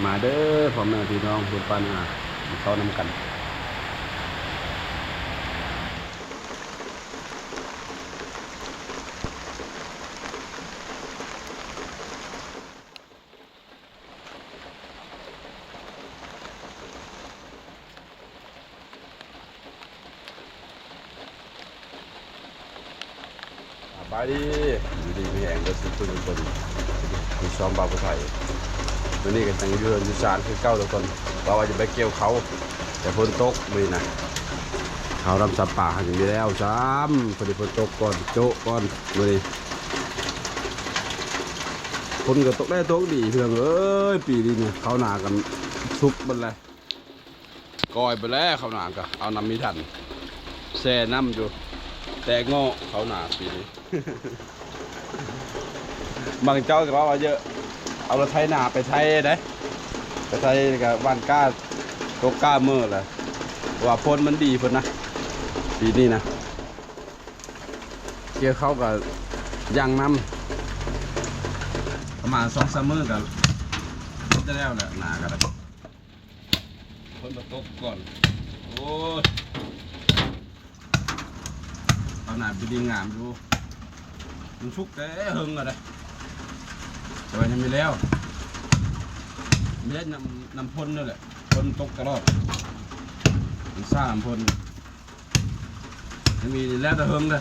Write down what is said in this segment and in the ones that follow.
ມາເດີພໍ່ແມ່ພີ່ນ້ອງ ບຸນປານາ ກິນເຂົ້ານຳກັນ. ສະບາຍດີ ຢູ່ດີມີແຮງເບິດສູ່ທຸກຄົນ ຢູ່ຊ່ອງບ່າວຜູ້ໄທ. ມື້ນີ້ກໍຍັງຢູ່ເຮືອນຢູ່ຊານຄືເກົ່າທຸກຄົນ ວ່າ ວ່າຈະໄປກ່ຽວເຂົ້າ ແຕ່ຝົນຕົກມື້ນີ້ນະ. ເຂົ້ານຳສັບປາຫາກະມີແລ້ວຊ້ຳ ພໍດີຝົນຕົກກ່ອນ ໂຈະກ່ອນມື້ນີ້. ຝົນກໍຕົກແດ່ຕົກດີ ພີ່ນ້ອງເອີຍ ປີນີ້ນະ ເຂົ້ານາກັນສຸກເບິດແລ້ວ. ກ້ອຍໄປແລ້ວ ເຂົ້ານາກະເອົານຳມີທັນ ແຊ່ນ້ຳຢູ່ ແຕກງໍ້ເຂົ້ານາປີນີ້. ບາງເຈົ້າກໍເວົ້າວ່າເຢີະ ເອົາລົດໄຖນາໄປໄຖເດ້ ໄປໄຖກໍຫວ່ານກ້າ ຕົກກ້າເມີແລ້ວ ເພາະວ່າຝົນມັນດີພຸ້ນນະ ປີນີ້ນະ. ກ່ຽວເຂົ້າກໍຍັງນຳ ປະມານສອງສາມມື້ກໍໄດ້ແລ້ວແຫຼະ ນາກໍໄດ້. ຝົນມາຕົກກ່ອນ ໂອ້ຍ ເຂົ້ານາກໍດີງາມຢູ່ ມັນສຸກແຕ່ເຫິງແລ້ວເດ້ ແຕ່ວ່າຍັງມີແລ້ວ ມີແຕ່ນ້ຳ ນ້ຳຝົນນັ້ນແຫຼະ ຝົນຕົກຕະຫຼອດ ມັນຊ້ານ້ຳຝົນ ຍັງມີແລ້ວແຕ່ເຫິງເດ້.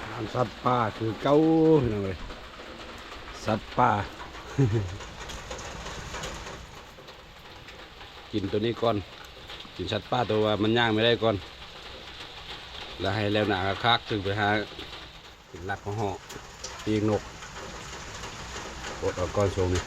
ອາຫານສັດປ່າຄືເກົ່າ ພີ່ນ້ອງເອີຍ ສັດປ່າ. ກິນໂຕນີ້ກ່ອນ ກິນສັດປ່າໂຕວ່າມັນຍ່າງໄປໄດ້ກ່ອນ ແລ້ວໃຫ້ແລ້ວໜ້າຄັກໆ ຈຶ່ງໄປຫາກິນລາບເຫາະ ປີກນົກ ອົດເອົາກ່ອນຊ່ວງນີ້.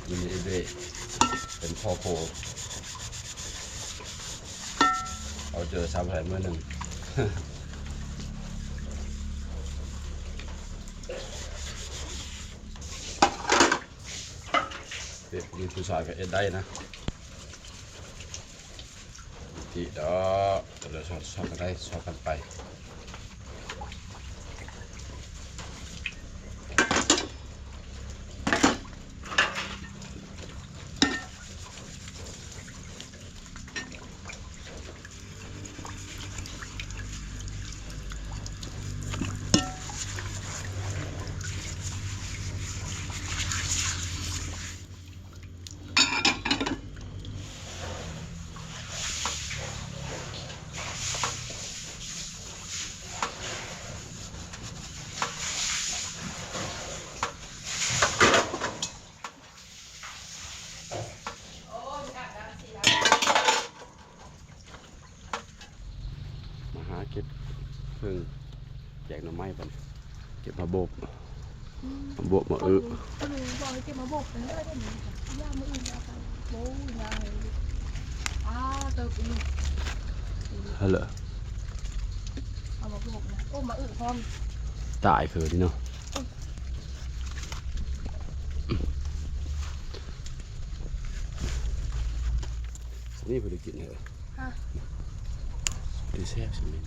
ມື້ນີ້ເດ ເປັນພໍ່ໂພ ເອົາເຈີສາວໃສ່ມື້ໜຶ່ງ ເປັນຜູ້ຍິງຜູ້ຊາຍກໍເຮັດໄດ້ນະ. ທີ່ດອກ ແຕ່ລະຊອດ ຊອດກັນໄດ້ ຊອດກັນໄປ. ມາຫາເກັບເຜິ້ງ ແກງໜໍ່ໄມ້ບັດນີ້ ເກັບມາໂບກ ອືມ ມາໂບກມາອຶ ຄົນ ຄົນບອກໃຫ້ເກັບມາໂບກເດີ ເດີ ເດີ ຢ້ານມື້ອື່ນເອົາໄປ ໂອ້ຍ ຍາວເລີຍ ອ້າ ເຕີບອີກ ຫັ້ນແຫຼະ ເອົາມາໂບກນະ ໂອ້ ມາອຶພ້ອມ ຕາຍຄືນີ້ເນາະ ອືມ ນີ້ບໍ່ໄດ້ກິນເລີຍ ຮະ ໄດ້ແຊບຊັ້ນນີ້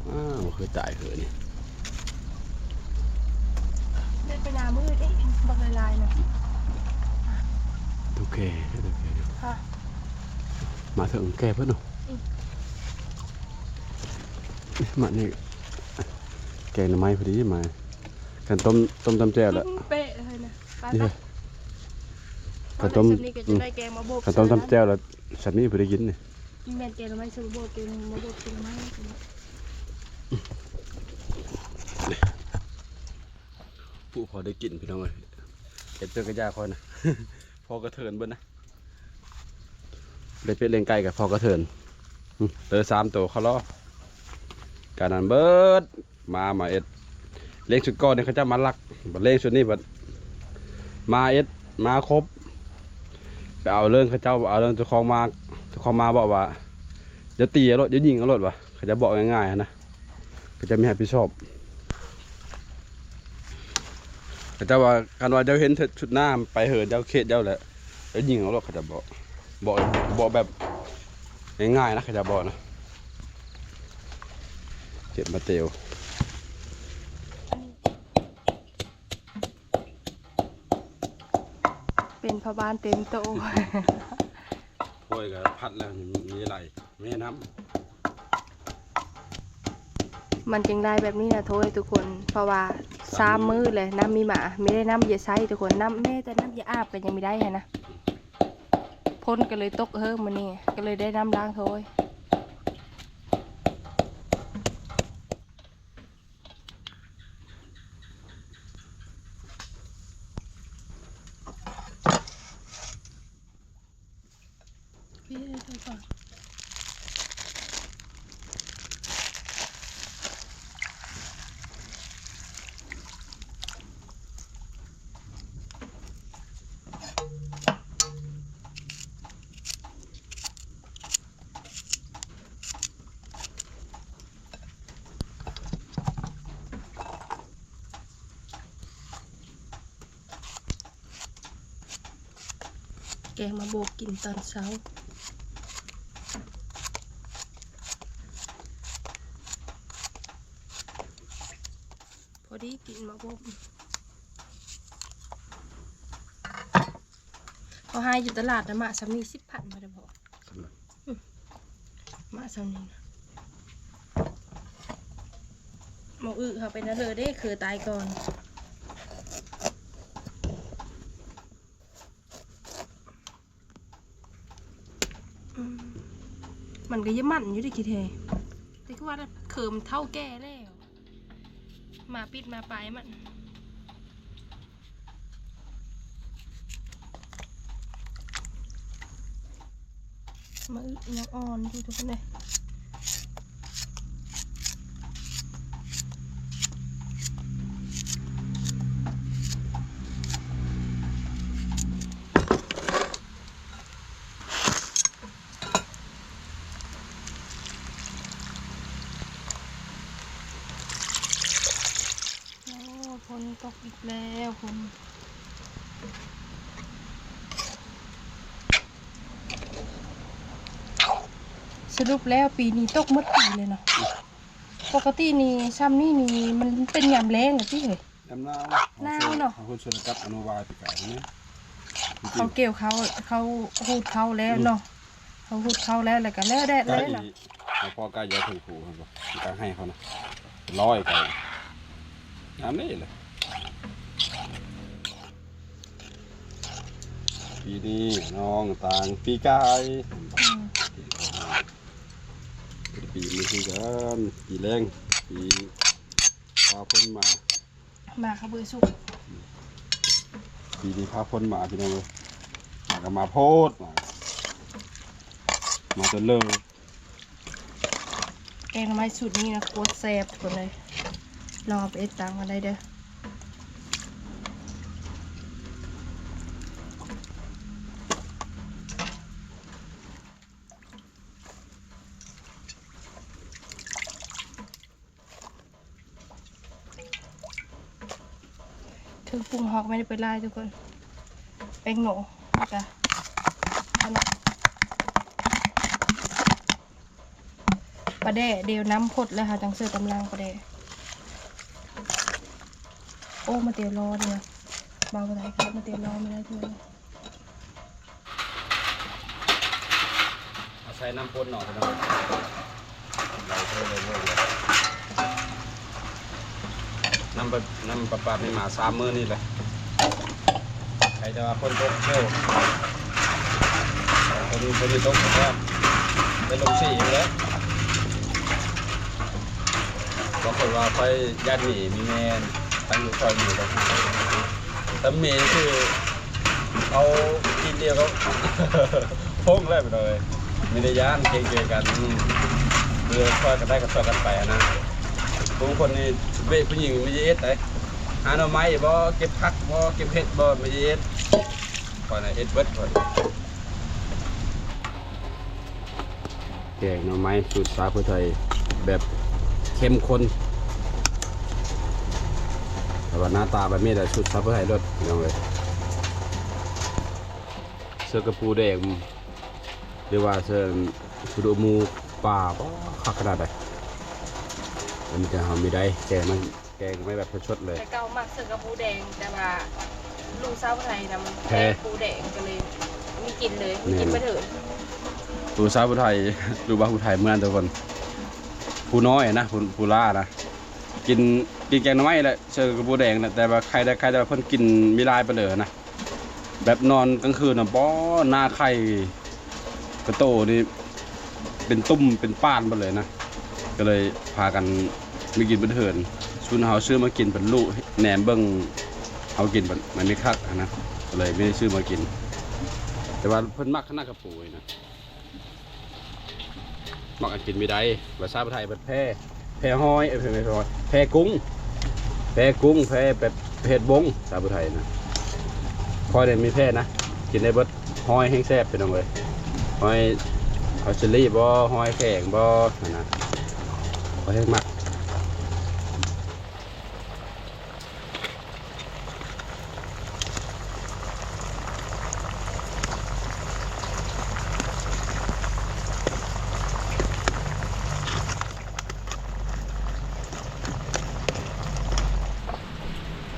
ອ້າວ ບໍ່ເຄີຍຕາຍເທື່ອນີ້ ໄດ້ໄປນາມື້ນີ້ ບັກຫຼາຍໆນະ ໂອເຄ ໂອເຄ ຮະ ມາເຖິງແກ່ເພິ່ນເນາະ ອືມ ມານີ້ ແກງໜໍ່ໄມ້ພໍດີມາ ຄັນຕົ້ມ ຕົ້ມຕຳແຈ່ວແຫຼະ ເປະເລີຍນະ ໄປ ນີ້ ໄປ ຄັນຕົ້ມ ຄັນຕົ້ມຕຳແຈ່ວແລ້ວ ຊຳນີ້ບໍ່ໄດ້ກິນນີ້ ແມ່ນແກງໜໍ່ໄມ້ ຊຳບໍ່ແກງ ບໍ່ແກງໜໍ່ໄມ້ ຜູ້ພໍໄດ້ກິນພີ່ນ້ອງເອີຍ ເຮັດເປັນກະຢາຂ້ອຍນະ ພໍກະເທີນເບິດນະ ເລັງເປັດເລັງໄກ່ກະພໍກະເທີນ ອື ເຕີສາມໂຕເຂົາລໍ ການນັ້ນເບິດ ມາ ມາເອັດ ເລ້ງຊຸດກ່ອນນີ້ເຂົາເຈົ້າມາລັກ ບັດເລ້ງຊຸດນີ້ບັດມາເອັດ ມາຄົບ ໄປເອົາເລື່ອງເຂົາເຈົ້າ ເອົາເລື່ອງເຈົ້າຂອງມາ ເຈົ້າຂອງມາບອກວ່າ ຢ່າຕີເອົາໂລດ ຢ່າຍິງເອົາໂລດວ່າ ເຂົາເຈົ້າບອກງ່າຍໆຫັ້ນນະ ເຂົາເຈົ້າມີຮັບຜິດຊອບ ເຂົາເຈົ້າວ່າ ຄັນວ່າເຈົ້າເຫັນຊຸດໜ້າໄປເຫີນເຈົ້າເຂດເຈົ້າແຫຼະ ແລ້ວຍິງເອົາໂລດ ເຂົາເຈົ້າບອກ ບອກ ບອກແບບງ່າຍໆນະ ເຂົາເຈົ້າບອກນະ ເກັບມາເຕວ ເປັນພໍ່ບ້ານເຕັມໂຕ ໂອ້ຍ ກະພັດແລ້ວມີໄຫຼ ແມ່ນ້ຳ ມັນຈຶ່ງໄດ້ແບບນີ້ນະໂທຍທຸກຄົນ ເພາະວ່າສາມມື້ແຫຼະ ນ້ຳມີມາ ມີໄດ້ນ້ຳຢາໃຊ້ທຸກຄົນ ນ້ຳ ແມ້ແຕ່ນ້ຳຢາອາບກະຍັງມີໄດ້ຫັ້ນນະ ຝົນກະເລີຍຕົກເຮີ້ມື້ນີ້ ກະເລີຍໄດ້ນ້ຳລ້າງໂທຍ. ແກງໝາກໂບກກິນຕອນເຊົ້າ ພໍດີກິນໝາກໂບກ ເຂົາຂາຍຢູ່ຕະຫຼາດນະ ໝາກຊ່ຳນີ້ສິບພັນ ບໍ່ໄດ້ບໍ ໝາກຊ່ຳນີ້ນະ ໝາກອຶເຮົາເປັນອັນເລີເດ້ ຄືຕາຍກ່ອນ ອືມ ມັນກະຍັງມັນຢູ່ເດ້ຂີ້ແທ ແຕ່ຄືວ່າເຄີມັນເຖົ້າແກ່ແລ້ວ ໝາກປິດໝາກປາຍມັນ ໝາກອຶຍັງອ່ອນຢູ່ທຸກຄົນເອີຍ. ໂອ້ ຝົນຕົກອີກແລ້ວ ຝົນ ສະຫຼຸບແລ້ວປີນີ້ຕົກໝົດປີເລີຍເນາະ. ປົກກະຕິນີ້ຊ່ຳນີ້ນີ້ມັນເປັນຍາມແລ້ງລະຕິເຮີ້ຍ. ຍາມໜາວ ໜາວເນາະ. ເຮົາຄົນຊົນນະກັດອະນຸບາຍປີກາຍນີ້ ເຂົາກ່ຽວເຂົ້າ ເຂົາຮູດເຂົ້າແລ້ວເນາະ. ເຮົາຮຸດເຂົ້າແລ້ວ ແລ້ວກະແລ້ວແດດເລີຍນະ. ເຮົາພໍກະຢາເຖິງພູຫັ້ນບໍ່ ກະໃຫ້ເຂົານະ ລອຍໄປ ງາມເດ້ລະ. ປີນີ້ນ້ອງຕ່າງປີກາຍ ອືມ ປີນີ້ຄືກັນ ປີແລ້ງ ປີຟ້າຝົນມາ. ໝາກເຂົາບໍ່ສຸກ ປີນີ້ຟ້າຝົນມາພີ່ນ້ອງເອີຍ. ໝາກກະມາໂພດ ມາ ມາຈົນເລີຍ. ແກ ງໜໍ່ໄມ້ສູດນີ້ນະ ໂຄດແຊບທຸກຄົນເລີຍ. ລອງເອົາໄປເຮັດຕາມກັນໄດ້ເດີ້. ເຄື່ອງປຸງເຮົາກໍບໍ່ໄດ້ໄປຫຼາຍທຸກຄົນ ແປ້ງນົວ ແລ້ວກະ ປາແດ່ ດຽວນ້ຳພົດແລ້ວເຮົາຈັ່ງເສີຕາມຫຼັງປາແດ່. ໂອ້ ມາເຕວລໍນີ້ນະ ບ່າວໄທເກັບມາເຕວລໍມາໄດ້ເທື່ອ. ເອົາໃສ່ນ້ຳພົດເນາະພີ່ນ້ອງ. ນ້ຳປະ ນ້ຳປະປານີ້ມາສາມມື້ນີ້ແຫຼະ. ໃຄແຕ່ວ່າຝົນຕົກເຊີ ຝົນ ຝົນຕົກແລ້ວ ໄດ້ລົງສີຢູ່ແລ້ວ. ບາງຄົນວ່າຂ້ອຍຢ້ານໝີ ມີແມ່ນ ຕັ້ງຢູ່ຊອຍໝີດອກ ຕຳໝີຄື ເອົາກິນດຽວກໍພົງແລ້ວພີ່ນ້ອງເອີຍ. ມີແຕ່ຢ້ານເກງໃຈກັນ ເອີ ຊ່ອຍກັນໄດ້ກໍຊ່ອຍກັນໄປຫັ້ນນະ. ບາງຄົນນີ້ເວະຜູ້ຍິງມີແຕ່ເຮັດໄດ໋ ຫາໜໍ່ໄມ້ບໍ ເກັບຜັກບໍ ເກັບເຫັດບໍ ມີແຕ່ເຮັດ. ຂ້ອຍນະເຮັດເບິດຂ້ອຍ. ແກງໜໍ່ໄມ້ສູດສາວຜູ້ໄທ ແບບເຂັ້ມຂຸ້ນ ແຕ່ວ່າໜ້າຕາແບບນີ້ແຫຼະ ສູດສາວຜູ້ໄທໂລດພີ່ນ້ອງເອີຍ. ເສີບກະປູແດງ ຫຼືວ່າເສີບກະດູກໝູປ່າ ປາ ຄັກຂະໜາດໃດ. ອັນນີ້ກໍເຮົາມີໄດ້ແກງມາ ແກງໄວ້ແບບສົດໆເລີຍ. ແຕ່ເກົ່າມັກເສີບກະປູແດງ ແຕ່ວ່າລູກສາວຜູ້ໄທນະມັນແພ້ ແພ້ປູແດງ ກໍເລີຍມີກິນເລີຍ ມີກິນບໍ່ເຖິງ. ລູກສາວຜູ້ໄທ ລູກບ່າວຜູ້ໄທເມືອງທຸກຄົນ ຜູ້ນ້ອຍນະ ຜູ້ ຜູ້ຫຼ້ານະ ກິນ ກິນແກງໜໍ່ໄມ້ແຫຼະ ເສີບກະປູແດງນະ ແຕ່ວ່າໄຄແຕ່ ໄຄແຕ່ວ່າເພິ່ນກິນມີຫຼາຍປານເດີນະ. ແບບນອນກາງຄືນນະ ບໍ່ ໜ້າໄຂ່ກະໂຕນີ້ເປັນຕຸ່ມເປັນປານເບິດເລີຍນະ. ກໍເລີຍພາກັນໄປກິນເບິດເຮືອນ ຊຸມເຮົາຊື້ມາກິນເປັນລູກແນມເບິ່ງ ເຮົາກິນມັນ ມັນມີຄັກຫັ້ນນະ ກໍເລີຍບໍ່ໄດ້ຊື້ມາກິນ. ແຕ່ວ່າເພິ່ນມັກຂະໜາດກະປູນີ້ນະ. ມັກອັນກິນມີໄດ້ ພາສາໄທເພິ່ນແພ້ ແພ້ຫອຍ ເອີ ແພ້ ແພ້ຫອຍ ແພ້ກຸ້ງ ແພ້ກຸ້ງ ແພ້ແບບເຫັດບົງ ພາສາໄທນະ. ຂ້ອຍນີ້ມີແພ້ນະ ກິນໄດ້ເບິດ ຫອຍແຮງແຊບພີ່ນ້ອງເອີຍ. ຫອຍ ຫອຍເຊີຣີບໍ ຫອຍແຂງບໍ ຫັ້ນນະ ຂ້ອຍແຮງມັກ.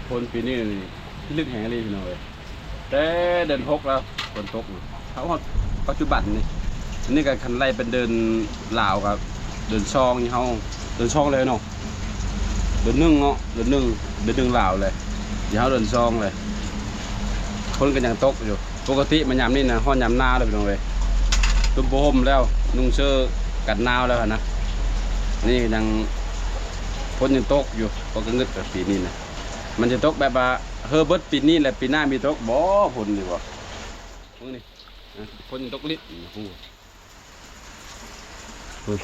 ຝົນປີນີ້ນີ້ພິລຶກແຮງອີ່ຫຼີພີ່ນ້ອງເອີຍ. ແຕ່ເດືອນຫົກແລ້ວຝົນຕົກ ເຮົາຮອດປັດຈຸບັນນີ້. ອັນນີ້ກໍຄັນໄລ່ເປັນເດືອນລາວກໍເດືອນສອງນີ້ເຮົາ ເດືອນສອງແລ້ວເນາະ ເດືອນໜຶ່ງເນາະ ເດືອນໜຶ່ງ ເດືອນໜຶ່ງລາວແລ້ວ ດຽວເຮົາເດືອນສອງແລ້ວ ຝົນກໍຍັງຕົກຢູ່. ປົກກະຕິມາຍາມນີ້ນະ ຮອດຍາມໜາວແລ້ວພີ່ນ້ອງເອີຍ ນຸ່ງຜ້າຫົ່ມແລ້ວ ນຸ່ງເສື້ອກັນໜາວແລ້ວຫັ້ນນະ. ນີ້ຍັງ ຝົນຍັງຕົກຢູ່ ກໍກະງຶດແບບປີນີ້ນະ ມັນຈະຕົກແບບວ່າ ເຮີເບິດປີນີ້ແຫຼະ ປີໜ້າມີຕົກບໍ່ ຝົນນີ້ບໍ່? ເບິ່ງນີ້ ຝົນຍັງຕົກລິດ ໂອ້ໂຫ ໂອ້ຍ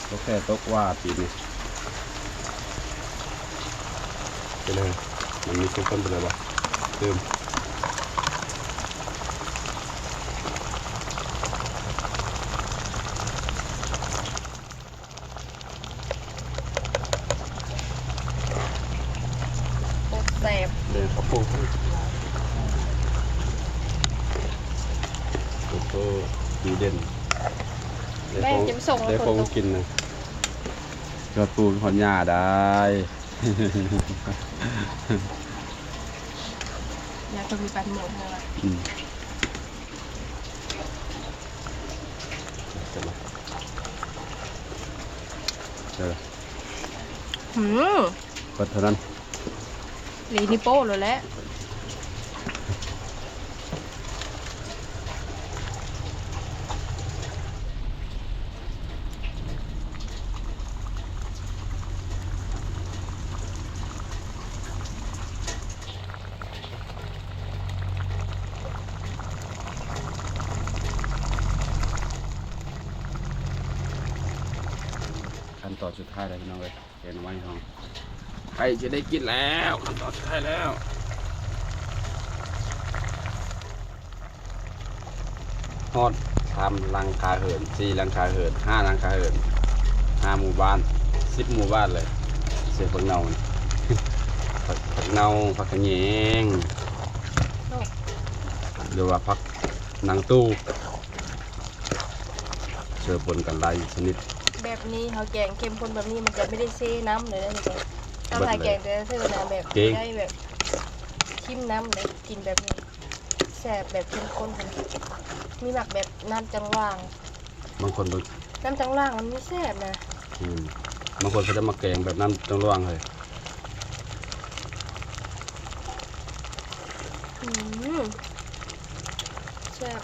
ຕົກແທ້ຕົກວ່າປີນີ້ ເປັນໄງ ມັນມີເຊນຕົ້ນໄປເລີຍບໍ່? ຕື່ມ. ໂຄດແຊບ ເດີນເຂົ້າປູ ໂອ້ໂຫ ດີເດັ່ນ ແມ່ນ ໄດ້ຂອງ ກິນ ໄດ້ຂອງກິນນະ ຍອດປູຮອດຫຍ້າໄດ້ ຢາກເພິ່ນມີປັນໝູນເນາະ ອືມ. ເອີ ອືມ ເບິດເທົ່ານັ້ນ ລີນີ້ໂປ້ໂລດແຫຼະ. ໂຄ ຕອນສຸດທ້າຍແລ້ວພີ່ນ້ອງເອີຍ ແກງໜໍ່ໄມ້ເຮົາໃກ້ຈະໄດ້ກິນແລ້ວ ຂັ້ນຕອນສຸດທ້າຍແລ້ວ. ຮອດສາມຫຼັງຄາເຮືອນ ສີ່ຫຼັງຄາເຮືອນ ຫ້າຫຼັງຄາເຮືອນ ຫ້າໝູ່ບ້ານ ສິບໝູ່ບ້ານເລີຍ. ເສຍຜັກເນົ່າ ຜັກ ຜັກເນົ່າ ຜັກຂະແຍງ ຫຼືວ່າຜັກນາງຕູ້ ເຊື້ອປົນກັນຫຼາຍຊະນິດ. ແບບນີ້ເຮົາແກງເຂັ້ມຂຸ້ນແບບນີ້ ມັນຈະບໍ່ໄດ້ເຊນ້ຳເລີຍເດ້ທຸກຄົນ. ເຮົາຖ້າແກງແຕ່ລະເທື່ອນະ ແບບ ເກັ່ງ ໄດ້ແບບຖິ້ມນ້ຳເດ້. ກິນແບບນີ້ແຊບ ແບບເຂັ້ມຂຸ້ນຫັ້ນນະ. ມີໝາກແບບນ້ຳຈັງຫວ່າງ ບາງຄົນ ນ້ຳຈັງຫວ່າງມັນມີແຊບນະ. ອືມ ບາງຄົນເຂົາຈະມາແກງແບບນ້ຳຈັງຫວ່າງເລີຍ. ອືມ ແຊບ.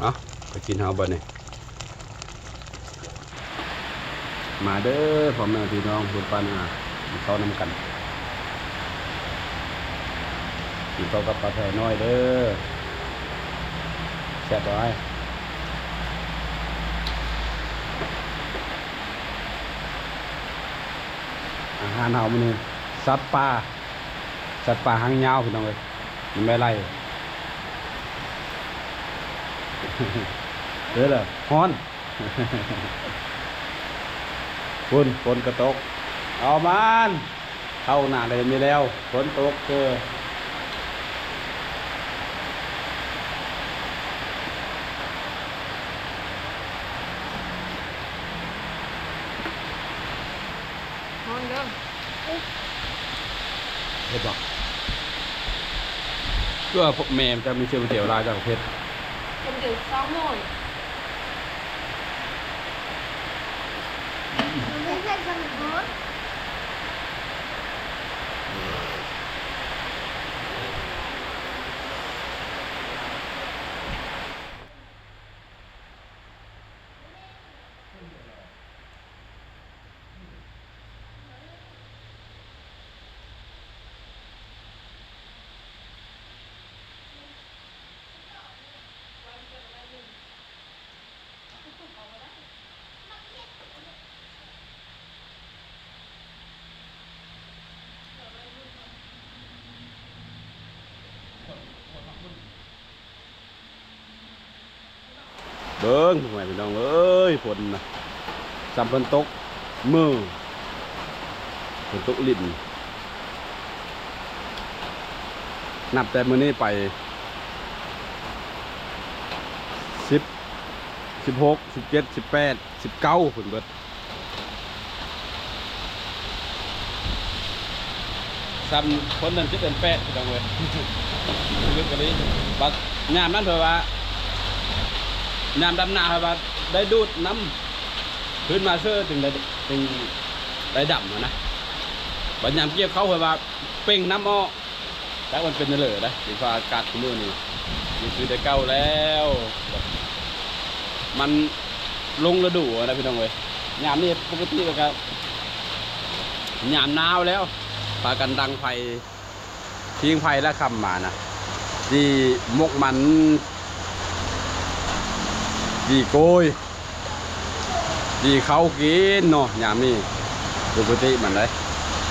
ເອົາ ໄປກິນເຮົາບັດນີ້. ມາເດີພໍ່ແມ່ພີ່ນ້ອງ ບຸນປານາ ກິນເຂົ້ານຳກັນ ກິນເຂົ້າກັບປາແທນ້ອຍເດີ ແຊບຫຼາຍ. ອາຫານເຮົາມື້ນີ້ ສັດປ່າ ສັດປ່າຫາງຍາວພີ່ນ້ອງເອີຍ ມັນໄດ້ໄລ່ ເດີລະ ຮ້ອນ. ພຸ້ນ ຝົນກະຕົກ ເອົາມັນ ເຂົ້າໜ້າໄດ້ມີແລ້ວ ຝົນຕົກເດີ້. ຮ້ອນເດີ້. ເຜັດບໍ່? ຄືວ່າແມ່ມັນຈະມີເຊື້ອ ມັນຊິເອົາຫຼາຍ ຈັກເຜັດ. ມັນເດືອດສອງໜ່ວຍ. ມັນເຜັດ ມັນຮ້ອນ. ເບິ່ງ ພໍ່ແມ່ພີ່ນ້ອງເອີຍ ຝົນນະ ສ່ຳຝົນຕົກມື້ ຝົນຕົກລິນ ນັບແຕ່ມື້ນີ້ໄປ ສິບ ສິບຫົກ ສິບເຈັດ ສິບແປດ ສິບເກົ້າ ພຸ້ນເບິດ. ສ່ຳຄົນເດືອນເຈັດເດືອນແປດ ພີ່ນ້ອງເອີຍ ເລິກອີ່ຫຼີ. ບັດຍາມນັ້ນເພິ່ນວ່າ ຍາມດຳນາເພິ່ນວ່າໄດ້ດູດນ້ຳຄືນມາເຊີ ຈຶ່ງໄດ້ ຈຶ່ງໄດ້ດຳຫັ້ນນະ. ບັດຍາມກ່ຽວເຂົ້າເພິ່ນວ່າເປັ່ງນ້ຳອອກ. ຈັກມັນເປັນແນວໃດນະ ດິນຟ້າອາກາດຊຸມື້ນີ້ ນີ້ຄືແຕ່ເກົ່າແລ້ວ ມັນລົງລະດູນະ ພີ່ນ້ອງເອີຍ. ຍາມນີ້ປົກກະຕິແລ້ວກະຍາມໜາວແລ້ວ ພາກັນດັງໄຟ ພິງໄຟລະຄ່ຳມານະ ຈີ່ໝົກມັນ ຈີ່ໂກຍ ຈີ່ເຂົ້າກິນເນາະ ຍາມນີ້ ປົກກະຕິມັນເດ້.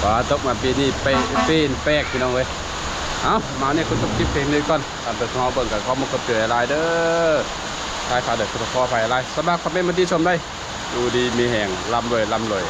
ຟ້າຕົກມາປີນີ້ເປ ເປັນແປກ ພີ່ນ້ອງເອີຍ. ເອົ້າ ມານີ້ຂໍຈົບຄລິບພຽງນີ້ກ່ອນ. ທ່ານຜູ້ຊົມເບິ່ງກໍຂໍຂອບໃຈຫຼາຍໆເດີ ທ້າຍຄາວເດີ ຂໍໂທດຂໍອະໄພຫຼາຍ. ສຳລັບຄອມເມັນມາຕິຊົມໄດ້ ຢູ່ດີມີແຮງ ລ່ຳລວຍ ລ່ຳລວຍ.